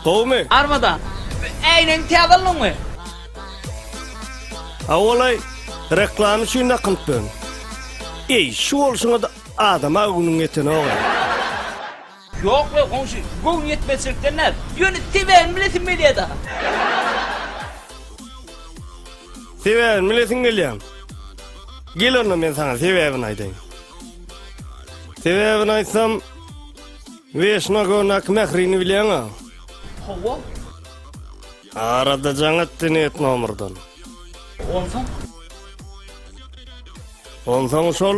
Gowumy? Armada. Äýnegiňi täze aldyňmy? Hawa-laý, reklama üçin dakynypdyryn. Eý, şu bolşuňa-da adama göwnüň ýetenok-a. Ýok-la, goňşy, göwün ýetmezçilikden däl. Ýöne sebäbini bilesim gelýär-dä. Sebäbini bilesiň gelýämi? Gel onda men saňa sebäbini aýdaýyn. Sebäbini aýtsam, Weşnagornaky Mährini bilýäň-ä? Hawa. Arada jaň etdi net nomerden. Onsoň? Onsoň şol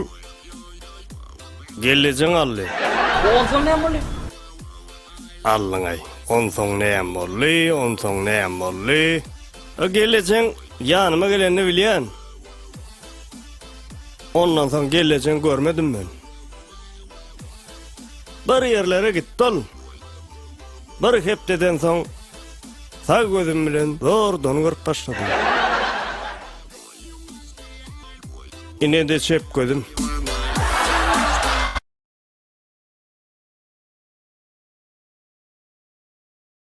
gellejeň aldy. Onsoň näme boldy? Aldyň-aý. Onsoň näme boldy, onsoň näme boldy? O gellejeň ýanyma gelenini bilýän. Ondan soň gellejeň görmedim men. Bir ýerlere gitdi ol. Bir hepdeden soň sag gözüm bilen zordan görüp başladym. Ine-de çep gözüm.